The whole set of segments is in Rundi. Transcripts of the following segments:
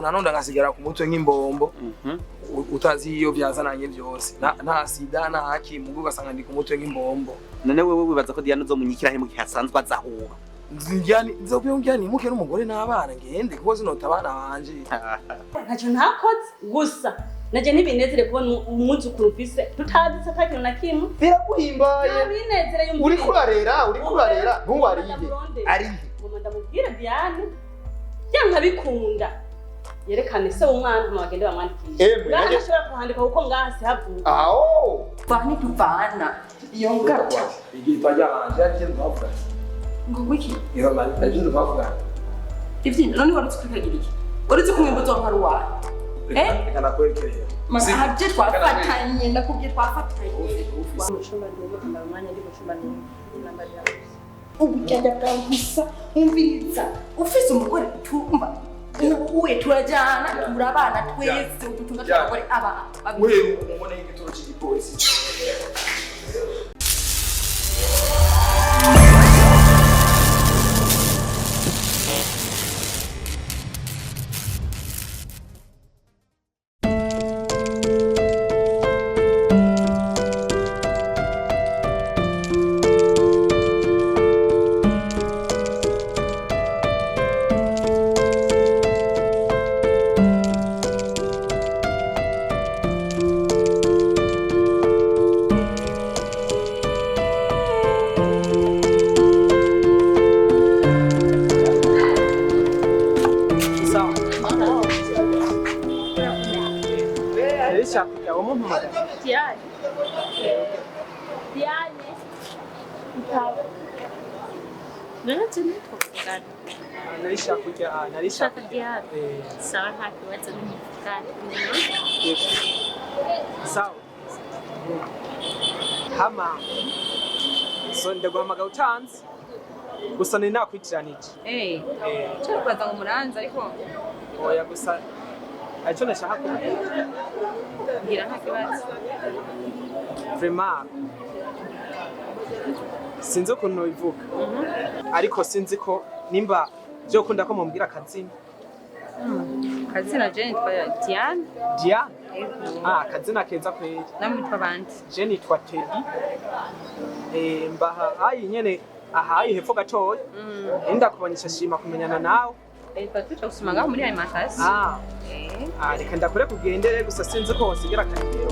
Nanone ngasigara ku mutwe nk'imbombo. Utazi iyo byazananye byose, nta sida nta haki, mugo ugasanga ndi ku mutwe nk'imbombo. None wewe wibaza ko Diana uzomunyikira he mu gihe asanzwe azahura? Njyani nzobyo nimuke n'umugore n'abana ngende, kuko sinota abana banje. Ntacyo ntakoze, gusa najye ntibinezere kubona umwuzukuru mfise tutaditse ata kintu na kimwe. Biraguhimbaye. Ntabinezere yumvire. Uriko urarera, uriko urarera, ntuwariye. Arihe? Ngoma ndamubwire Diane byanka bikunda yerekane se w'umwana, hama bagende bamwandikishe. Emwe, ngaha nanjye- ntashobora kuhandika kuko ngaha sihavuka. Aho. Vani tuvana iyo ngata. Igitwa ryabanje ari twavuga. Ngo wiki? Iyo mani ari twavuga. Ivyino none wari uzi kwikagira iki? Wari uzi kumwe imbuto nkari wawe? Eh? Reka nakwerekere. Ahabye twafatanye, ndakubwiye twafatanye. Mu cumba ndimo, amara umwanya ndi mu cumba ndimo nambarira gusa. Ubujyajya bwawe gusa, umviriza. Ufise umugore tumva. Uwe turajyana, turabana twese, udutunga tw'abagore aba. Wewe umubone y'igituro cy'igipolisi. Diane, Diane, ntaba None turi twavugana. Narishaka kujya, narishaka. Ushaka Diane? Sawa, nta kibazo, nimuvugane. Sawa. Hama so ndaguhamagara utanze gusa nari nakwitiranije. Eh, cyo kubaza ngo muranze ariko. Oya, gusa aricyo nashaka kubwira. Mbwira, nta kibazo. Vraiment sinzi ukuntu bivuga, ariko sinzi ko nimba byokunda ko mumbwira akazina. Kazina je nitwa Diane. Diane? Ego. Ah, akazina keza kweri. Namwe nitwa bande? Je nitwa Teddy. Mbaha ayi nyene ahayi hepfo gatoya. Ndakubanyisha, shima kumenyana nawe. Twa tuja gusoma ngaho muri alimentation. Ah. Eh. Ah, reka ndakure kugendere, gusa sinzi ko wosigira akanimero.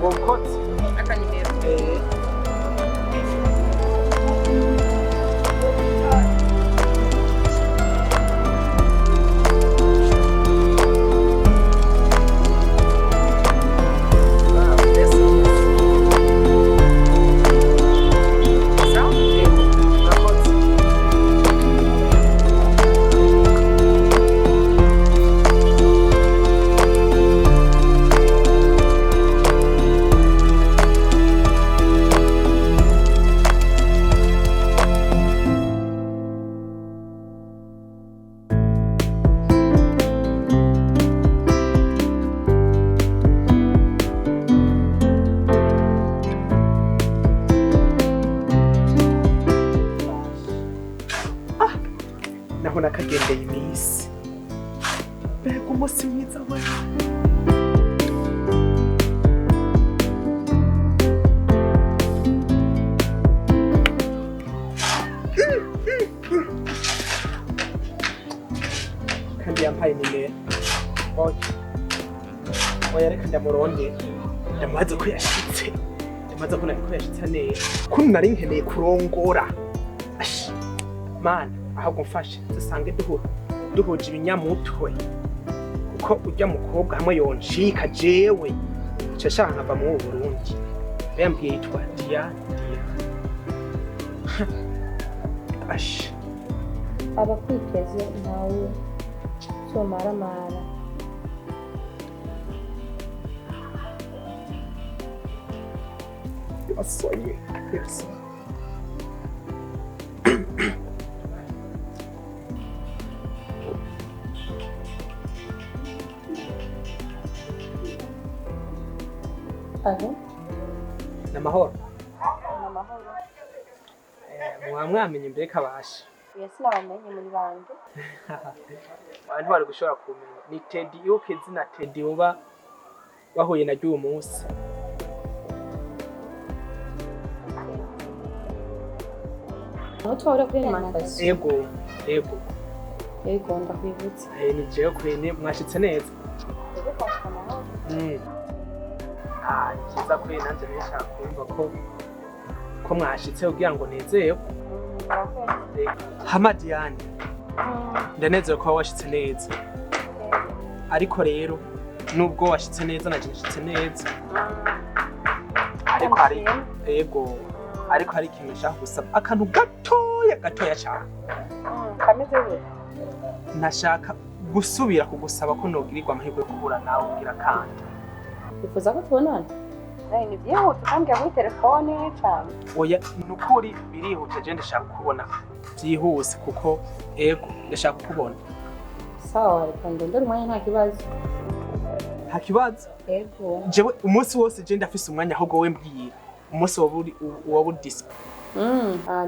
Wokoze. Akanimero? Eh. Ah, merci. Sawa? Yego, murakoze. Naho nakagendeye iminsi, mbega umunsi mwiza we! Kandi yampaye nimero. Oya oya, reka ndamurondera, ndamubaze ko yashitse, ndamubaze ko nari ko yashitse neza, ko nari nkeneye kurongora. Ashi mana, ahubwo mfashe dusange duhuje ibinyamutwe, kuko ujya mukobwa hamwe yoncika jewe nca nshaka nkava mu Burundi. Yambwiye yitwa Diane. Diane. Ashi. Abakwiteze ntawe uzomaramara. Yasoye yasoye. Alo? Namahoro? Ni amahoro. Mwaba mwamenye mbere kabasha? Oya, sinabamenye, muri bande? Abantu bari gushobora kumenya ni Teddy. Iyo izina Teddy uba wahuye na ry'uwo munsi. Aho twahurira kuri alimentation? Ego, ego. Ego, ndakwibutse. Ni jewe kwene. Mwashitse neza. Ego, twashika amahoro. Ah, ni byiza kuri nanjye nshaka kumva ko mwashitse kugira ngo nezerwe. Hama Diane, ndanezerewe kuba washitse neza, ariko rero nubwo washitse neza naje nashitse neza, ariko hari, ego, ariko hari ikintu nshaka gusaba, akantu gatoya gatoya cyane. Kameze gute? Nashaka gusubira kugusaba ko nogirirwa amahirwe yo guhura nawe ugira kandi. Wifuza ko tubonana? Ni byihuta ukambwira kuri telefone cyane? Oya, ni ukuri birihuta, je ndashaka kukubona byihuse kuko, ego, ndashaka kukubona. Sawa, reka ndondere umwanya, nta kibazo. Nta kibazo? Ego. Jewe umunsi wose je ndafise umwanya, ahubwo wowe mbwira umunsi woba uri dispo.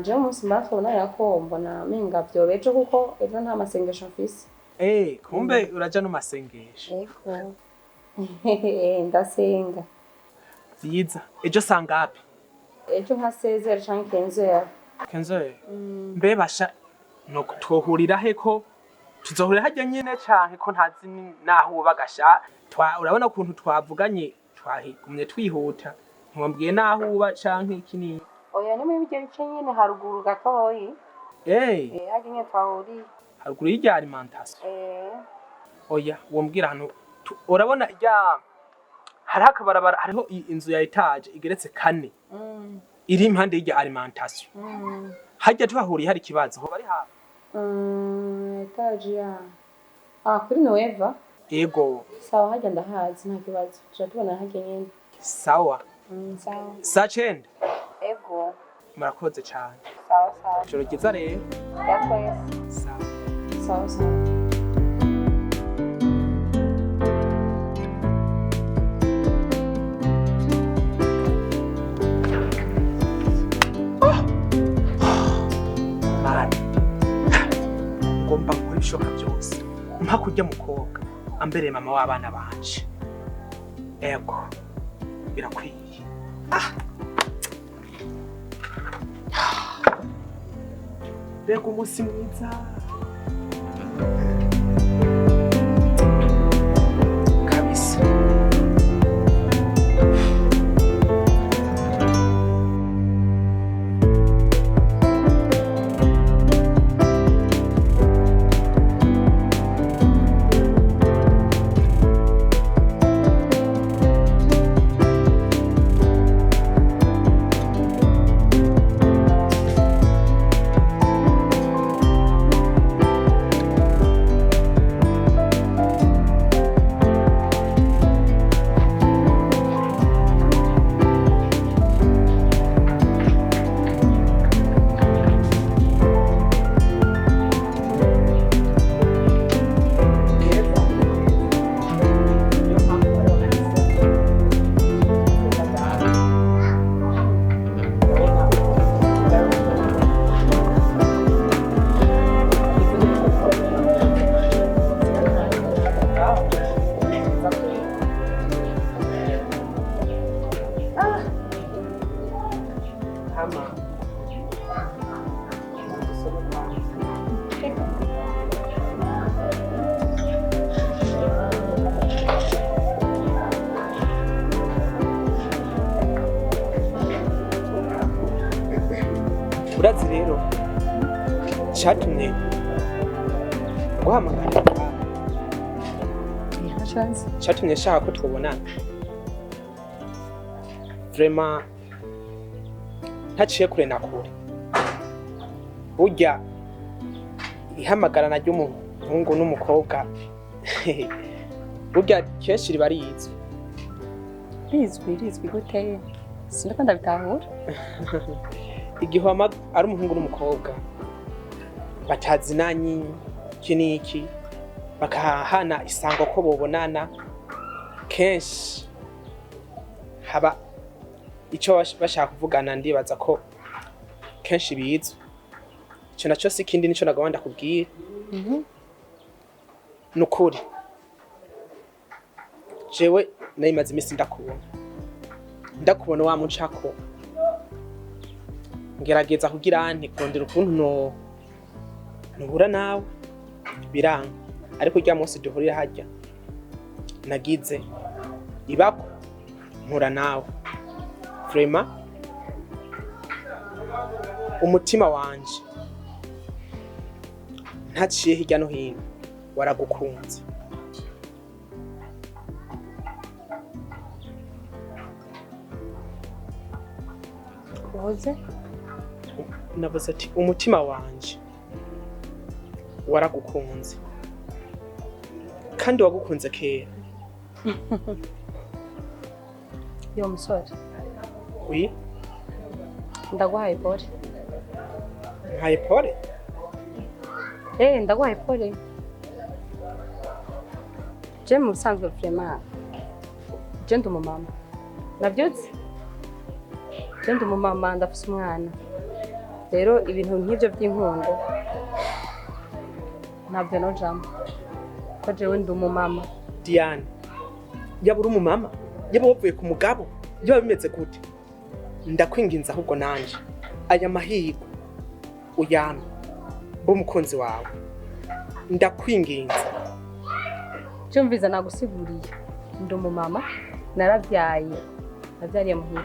Jewe umunsi mba tubonanira ko mbona menga vyoba ejo, kuko ejo nta masengesho mfise. Eh, kumbe uraja no masengesho? Ego, ndasenga. Vyiza. Ejo sangapi? Ejo nka 16h canke 15h. Kenzo, mbe basha no twohurira he? Ko tuzohurira harya nyene canke ko ntazi naho uba gasha? Urabona ukuntu twavuganye, twahigumye twihuta, ntiwambwiye naho uba canke iki ni. Oya, ni muri ibyo bice nyene haruguru gatoyi. Eh. Eh, harya nyene twahuriye. Haruguru y'irya alimentation? Eh. Oya, wombwira ahantu urabona irya hariho akabarabara, hariho inzu ya étage igeretse kane iri impande y'irya alimentation. Harya tuhahuriye hari ikibazo? Hoba ari hafi? Étage ya kuri Nueva? Ego. Sawa, harya ndahazi, nta kibazo, tuja tubona harya nyene. Sawa. Sawa. Saa 9? Ego. Murakoze cane. Sawa sawa. Ijoro ryiza rero. Ya twese. Sawa. Sawa sawa. Mana, ngomba gukora ibishoboka byose mpa kurya mukobwa ambereye mama w'abana banje. Ego, birakwiye. Ah! Mbega umunsi mwiza kabisa! Hama dusome kwanza. Urazi rero cyatumye guhamagara, cyatumye nshaka ko twabonana, vraiment ntaciye kure na kure, burya ihamagarana ry'umuhungu n'umukobwa burya kenshi riba rizwi. Rizwi? Rizwi gute? Sindiko ndabitahura. Igihe ari umuhungu n'umukobwa batazinanye iki n'iki, bakahana isango ko bobonana, kenshi haba icyo bashaka kuvugana. Ndibaza ko kenshi bizwi. Icyo nacyo si ikindi, nico nagomba ndakubwira. Nukuri jewe nayimaze iminsi ndakubona, ndakubona wa mucako, ngerageza kugira nti kurondera ukuntu no nuhura nawe biranga, ariko rya munsi duhurira harya nagize ibako mpura nawe, vraiment umutima wanje ntaciye hirya no hino waragukunze. Uvuze? Navuze ati umutima wanje waragukunze kandi wagukunze kera. Yo musore. Oui. Ndaguhaye pole. Nkaye pole? Eh, ndaguhaye pole. Je mu busanzwe vraiment je ndi umumama. Navyutse? Je ndi umumama, ndafise umwana. Rero ibintu nk'ivyo by'inkundo ntabyo nojamo. Ko jewe ndi umumama. Diane, yaba uri umumama, yaba wavuye ku mugabo, yaba bimeze gute, ndakwinginze ahubwo nanje aya mahirwe uyame b'umukunzi wawe, ndakwinginze. Cyumviza nagusiguriye, ndi umumama, naravyaye, navyariye muhira.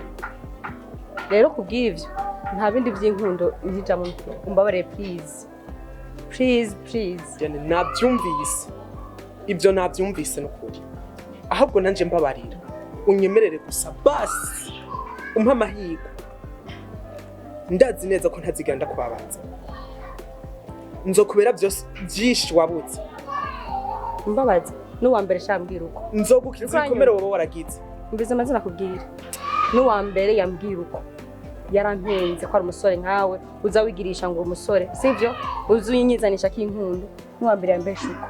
Rero kubw'ivyo nta bindi by'inkundo nkijamo, umbabarire please. Please, please. Diane, nabyumvise ibyo, nabyumvise n'ukuri, ahubwo nanje mbabarira unyemerere gusa basi umpe amahirwe. Ndazi neza ko ntazigera ndakubabaza, nzokubera byose byinshi wabutse. Mbabaza n'uwa mbere shambwira uko nzogukiza ibikomere woba waragize. Mbize amazina akubwira, n'uwa mbere yambwira uko yarampenze ko ari umusore nkawe uza wigirisha ngo umusore sivyo, uza uyinyizanisha k'inkundo. N'uwa mbere yambesha uko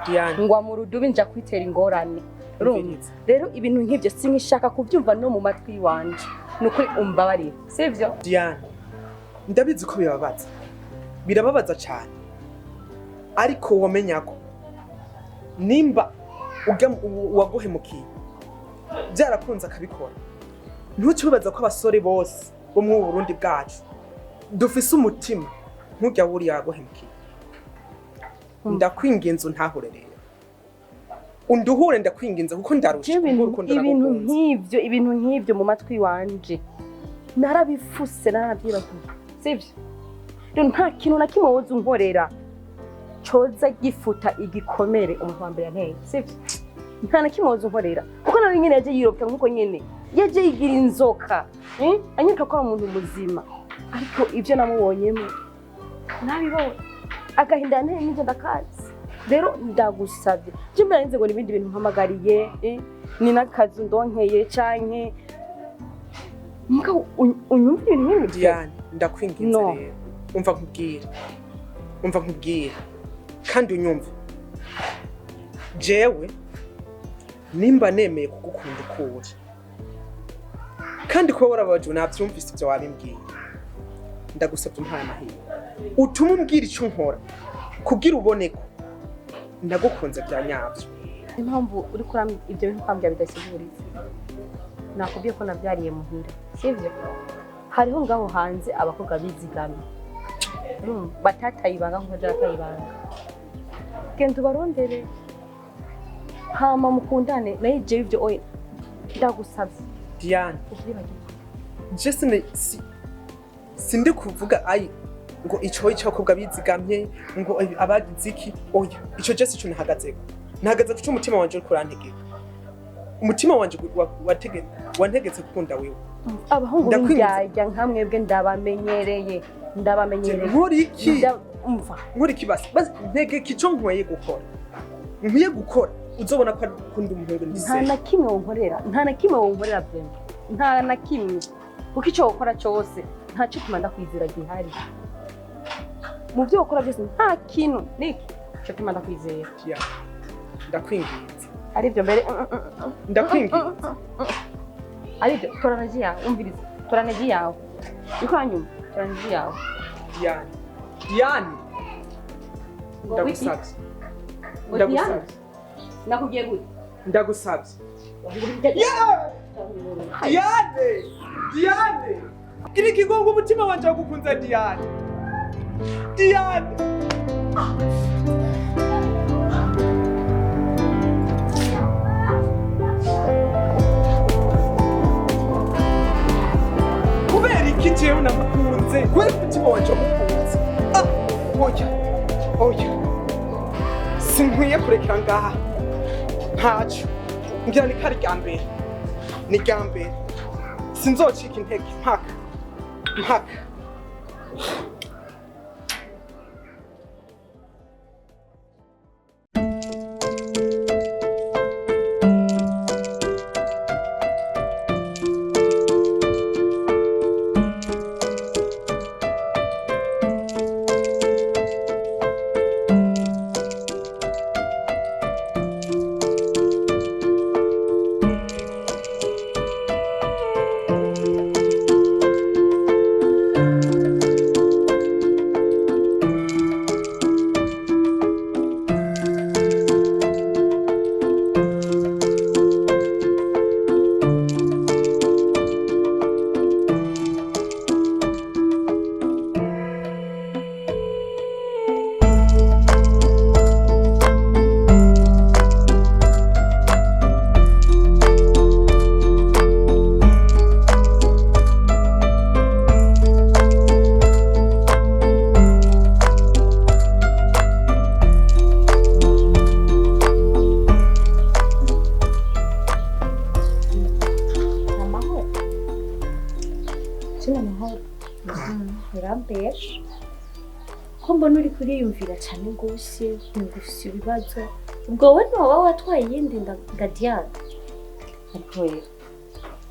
Diane, ngwa mu rudubi nja kwitera ingorane. Urumva rero ibintu nk'ivyo sinkishaka kubyumva no mu matwi wanje, nukuri umbabarire sivyo. Diane, ndabizi ko bibabaza, birababaza cyane, ariko wamenya ko nimba uwaguhemukiye byarakunze akabikora, ntukibaza ko abasore bose bo mu Burundi bwacu dufise umutima nk'ujya wuriya yaguhemukiye. Ndakwinginze untahure rero, unduhure, ndakwinginze kuko ndarusha. Ibintu nk'ivyo, ibintu nk'ivyo mu matwi wanje narabifuse, narabyibagiye sivyo. Rero nta kintu na kimwe woza unkorera coza gifuta igikomere umuntu wa mbere yanteye sivyo. Nta na kimwe woza unkorera kuko nawe nyene yaje yiropfa nkuko nyene yaje yigira inzoka, anyereka ko ari umuntu muzima, ariko ivyo namubonyemo nabibonye agahinda yanteye n'ivyo ndakazi. Rero ndagusabye, je mbere nzi ngo n'ibindi bintu mpamagariye, ni n'akazi ndonkeye canke muka unyumva ibintu nk'ibyo. Diane, ndakwinginze rero, umva nkubwire, umva nkubwire kandi unyumve. Jewe nimba nemeye kugukunda uko uri kandi kuba warababaje nabyumvise ibyo wabimbwiye, ndagusabye umpaye amahirwe utume umbwira icyo nkora kugira ubone ko ndagukunze bya nyabyo. Impamvu uri kuri ibyo bintu kwambya bidasiguritse, nakubwiye ko nabyariye muhira sivyo. Hariho ngaho hanze abakobwa bizigamye batataye ibanga nkuko jataye ibanga, genda ubarondere hama mukundane naye jewe ibyo oye ndagusabye. Diane, je sindi kuvuga ayi ngo ico cy'abakobwa bizigamye ngo abagize iki, oya ico je sico nahagazeko, nahagaze kuco umutima wanje uri kurantegeka. Umutima wanje wantegetse gukunda wewe. Abahungu b'indyarya nka mwebwe ndabamenyereye, ndabamenyereye. Nkora iki? Umva nkora iki basi? Basi ntegeka ico nkwiye gukora, nkwiye gukora uzobona ko akunda umuhungu ndi nta na kimwe wonkorera, nta na kimwe wonkorera vraiment, nta na kimwe, kuko ico wokora cyose nta cyo tuma ndakwizera gihari. Mu byo wakora byose nta kintu niki cyo tuma ndakwizera. Ndakwinginze aribyo mbere, ndakwinginze aribyo. Tora energy yawe, umviriza, tora energy yawe iko hanyuma, tora energy yawe. Diane, Diane. Ndagusabye. Ngo Ndagusabye. Nakubwiye gute? Ndagusabye. Diane! Diane! Kiri kigongo umutima wanje wagukunze Diane. Diane! Kubera iki jewe namukunze? Kubera umutima wanje wagukunze. Ah! Oya! Oya! Sinkwiye kurekera ngaha. Ntaco. Ngira ni kari rya mbere. Ni rya mbere. Sinzocika intege mpaka. Mpaka. Amahoro. Sina amahoro. Urambesha. Ko mbona uri kuriyumvira cyane rwose, wumva ufise ibibazo. Ubwo wowe ntiwoba watwaye iyindi nda Diane? Ariko rero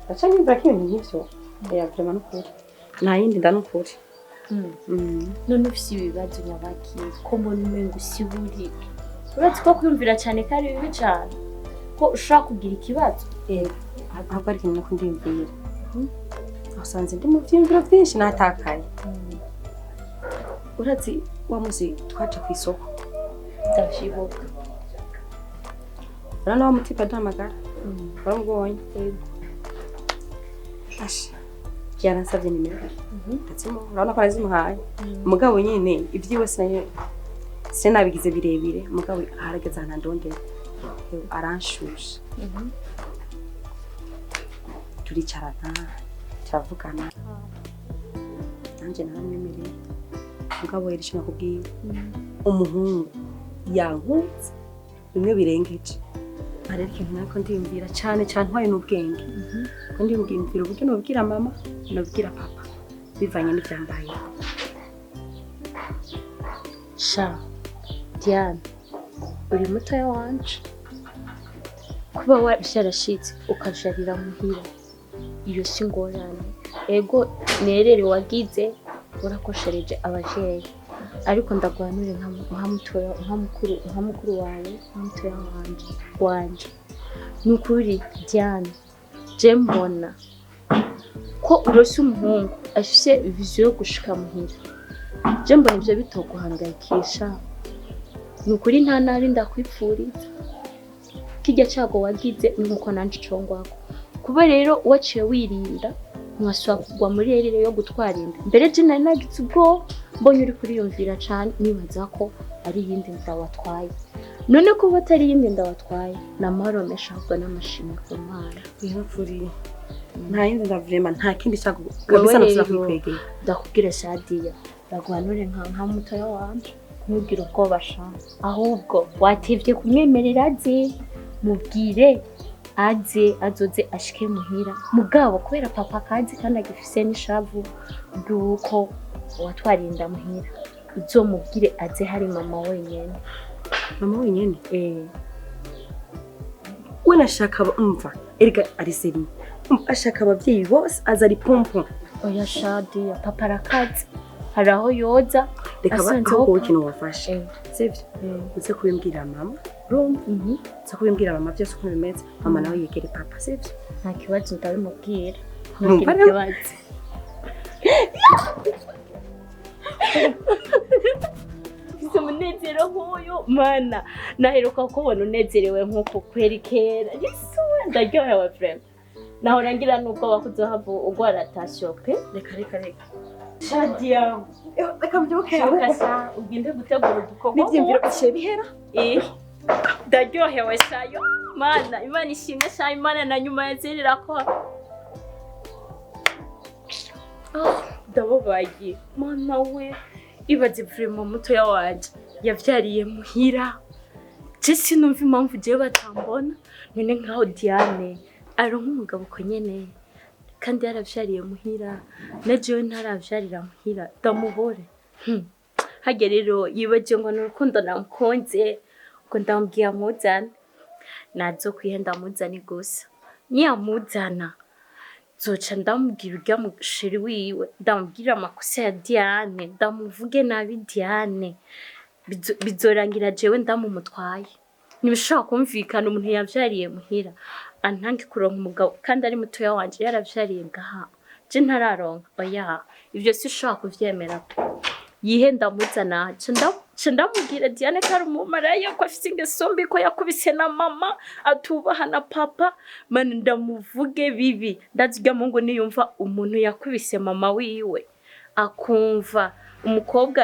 ndaca nyumvira ko ibintu nk'ivyo oya vraiment n'ukuri nta yindi nda n'ukuri. None ufise ibibazo nyabaki ko mbona umengo usiburi. Uretse ko kwiyumvira cyane ko ari bibi cyane, ko ushobora kugira ikibazo. Ahubwo ari ikintu nako ndiyumvira, usanze ndi mu vyiyumviro vyinshi natakaye. Urazi wa musi twaja kw'isoko? Ndavyibuka. Urabona wa mutipe aduhamagara, waramubonye? Asha yaransavye nimero, ndazimuha. Urabona ko nazimuhaye, mugabo nyene ivyiwe sinabigize birebire. Mugabo harageze ahantu andondera, aranshusha, turicarana, turavugana, nanje naramwemereye. Mugabo rero ico nakubwiye, umuhungu yankunze bimwe birengeje. Rero ikintu nako ndiyumvira cane cane ntwaye n'ubwenge, ko ndiyumvira uburyo nobwira mama, nobwira papa, bivanye n'ivyambayeho. Sha Diane, uri mutoya wanje, kuba vyarashitse ukavyarira muhira, iyo si ingorane. Ego nerere wagize, urakoshereje abavyeyi, ariko ndaguhanure nka mukuru wawe, nka mutoya wanje. Ni ukuri Diane, je mbona ko urose umuhungu afise vision yo gushika muhira, je mbona ivyo bitoguhangayikisha. Ni ukuri nta nabi ndakwipfuriza, kirya cago wagize nuko nanje icongwako. Kuba rero waciye wirinda, ntiwasubira kugwa muri erere yo gutwara inda. Mbere je nari nagize ubwoba mbonye uri kuriyumvira cane, nibaza ko ari iyindi nda watwaye. None kuba atari iyindi nda watwaye, ni amahoro menshi ahubwo n'amashimwe ku Mana. Yarapfuriye, nta yindi nda vraiment, nta kindi cago kabisa nasubira kwikwegera. Ndakubwira Shadiya, ndaguhanure nka mutoya wanje, ntugire ubwoba sha, ahubwo watevye kumwemerera aze, mubwire aze azoze ashike muhira. Mugabo kubera papa akazi kandi agifise n'ishavu ry'uko watwariye inda muhira, uzomubwire aze hari mama wenyene. Mama wenyene? We nashaka umva erega ari seri, ashaka abavyeyi bose, aza ari pompo. Oya Shadiya, papa arakazi, hari aho yoza. Reka asanze ahubwo aho wowe ikintu wafashe sivyo, uze kubimbwira mama, urumva? Uze kubimbwira mama byose ukuntu bimeze, mama nawe yegere papa, sivyo? Nta kibazo, ndabimubwira. Numva Ntugire rero- ikibazo. Mfise umunezero nk'uyu, mana, naheruka kubona unezerewe nk'uku kweri kera. Yesu we, ndaryohewe vraiment. Nahora ngira n'ubwoba ko uzohava ugwara tension pe. Reka, reka, reka. Shadia. Reka mbyuke. Shuka sa ugende gutegura udukorwa. N'ivyiyumviro biciye bihera. Eh, ndaryohewe sayo. Mana, Imana ishimwe sha, Imana na nyuma yazerera ko. Ah, ndababaye. Mana we, ibaze vraiment mutoya wanje yavyariye muhira. Je sinumva impamvu jewe batambona. None nkaho Diane aronka umugabo uko nyene kandi yaravyariye muhira, na jewe ntaravyarira muhira, ndamubore. Harya rero yibagiwe ngo ni urukundo namukunze, ngo ndamubwiye amuzane. Nazo kwihenda amuzane gusa. Niyamuzana nzoca ndamubwira urya musheri wiwe, ndamubwira amakosa ya Diane, ndamuvuge nabi Diane. Bizorangira jewe ndamumutwaye. Ntibishobora kumvikana umuntu yavyariye muhira antange kuronka umugabo kandi ari mutoya wanje yaravyariye ngaha, je ntararonka. Oya, ivyo sinshobora kuvyemera pe. Yihe ndamuzana, nca ndamubwira Diane ko ari umumaraya, ko afise ingeso mbi, ko yakubise na mama, atubaha na papa. Mana, ndamuvuge bibi. Ndazi urya muhungu niyumva umuntu yakubise mama wiwe, akumva umukobwa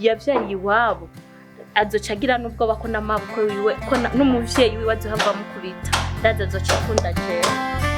yavyariye iwabo, azoca agira n'ubwoba ko n'amaboko wiwe, ko n'umuvyeyi wiwe azohava amukubita. Ndazi azoca akunda jewe.